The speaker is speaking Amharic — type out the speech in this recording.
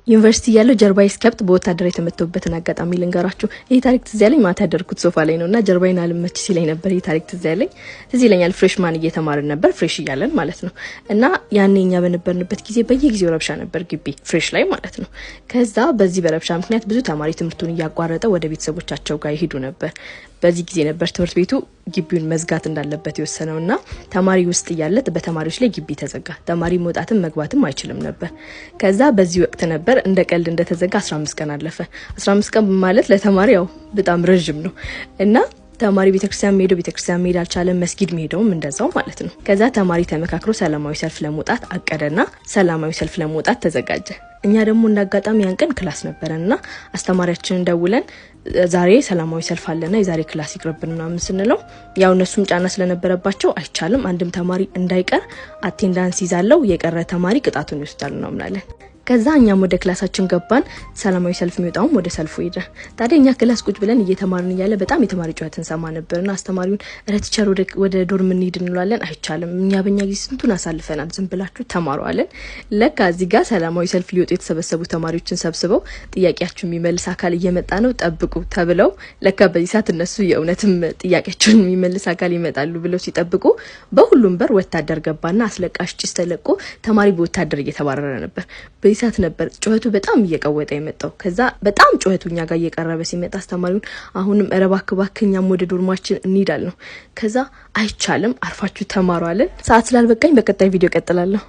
ዩኒቨርሲቲ እያለሁ ጀርባዬ እስኪያብጥ በወታደር የተመታሁበትን አጋጣሚ ልንገራችሁ። ይህ ታሪክ ትዝ ያለኝ ማታ ያደርኩት ሶፋ ላይ ነው እና ጀርባዬን አልመች ሲለኝ ነበር ይህ ታሪክ ትዝ ያለኝ። ትዝ ይለኛል freshman እየተማርን ነበር፣ fresh እያለን ማለት ነው። እና ያኔ እኛ በነበርንበት ጊዜ በየጊዜው ረብሻ ነበር ግቢ fresh ላይ ማለት ነው። ከዛ በዚህ በረብሻ ምክንያት ብዙ ተማሪ ትምህርቱን እያቋረጠ ወደ ቤተሰቦቻቸው ጋር ይሄዱ ነበር። በዚህ ጊዜ ነበር ትምህርት ቤቱ ግቢውን መዝጋት እንዳለበት የወሰነው እና ተማሪ ውስጥ እያለ በተማሪዎች ላይ ግቢ ተዘጋ። ተማሪ መውጣትም መግባትም አይችልም ነበር። ከዛ በዚህ ወቅት ነበር እንደ ቀልድ እንደተዘጋ 15 ቀን አለፈ። 15 ቀን ማለት ለተማሪ ያው በጣም ረዥም ነው እና ተማሪ ቤተክርስቲያን መሄደው ቤተክርስቲያን መሄድ አልቻለም። መስጊድ መሄደውም እንደዛው ማለት ነው። ከዛ ተማሪ ተመካክሮ ሰላማዊ ሰልፍ ለመውጣት አቀደና ሰላማዊ ሰልፍ ለመውጣት ተዘጋጀ። እኛ ደግሞ እንደ አጋጣሚ ያን ቀን class ነበረን እና አስተማሪያችንን ደውለን ዛሬ ሰላማዊ ሰልፍ አለና የዛሬ class ይቅርብን ምናምን ስንለው ያው እነሱም ጫና ስለነበረባቸው አይቻልም፣ አንድም ተማሪ እንዳይቀር attendance ይዛለው፣ የቀረ ተማሪ ቅጣቱን ይወስዳል ነው ምናለን። ከዛ እኛም ወደ class ኣችን ገባን። ሰላማዊ ሰልፍ የሚወጣውም ወደ ሰልፉ ሄደ። ታዲያ እኛ class ቁጭ ብለን እየተማርን እያለ በጣም የተማሪ ጩኸት እንሰማ ነበርና አስተማሪውን ኧረ teacher ወደ dorm እንሂድ እንለዋለን። አይቻልም፣ እኛ በእኛ ጊዜ ስንቱን አሳልፈናል፣ ዝም ብላችሁ ተማሩ አለን። ለካ እዚህ ጋር ሰላማዊ ሰልፍ ሊወጡ የተሰበሰቡ ተማሪዎችን ሰብስበው ጥያቄያችሁ የሚመልስ አካል እየመጣ ነው ጠብቁ ተብለው፣ ለካ በዚህ ሰዓት እነሱ የእውነትም ጥያቄያቸውን የሚመልስ አካል ይመጣሉ ብለው ሲጠብቁ በሁሉም በር ወታደር ገባና አስለቃሽ ጭስ ተለቆ ተማሪ በወታደር እየተባረረ ነበር። ሰዓት ነበር ጩኸቱ በጣም እየቀወጠ የመጣው። ከዛ በጣም ጩኸቱ እኛ ጋር እየቀረበ ሲመጣ አስተማሪውን አሁንም ኧረ እባክህ እባክህ እኛም ወደ dorm ኣችን እንሄዳለን ነው። ከዛ አይቻልም አርፋችሁ ተማሩ አለን። ሰዓት ስላልበቃኝ በቀጣይ ቪዲዮ እቀጥላለሁ።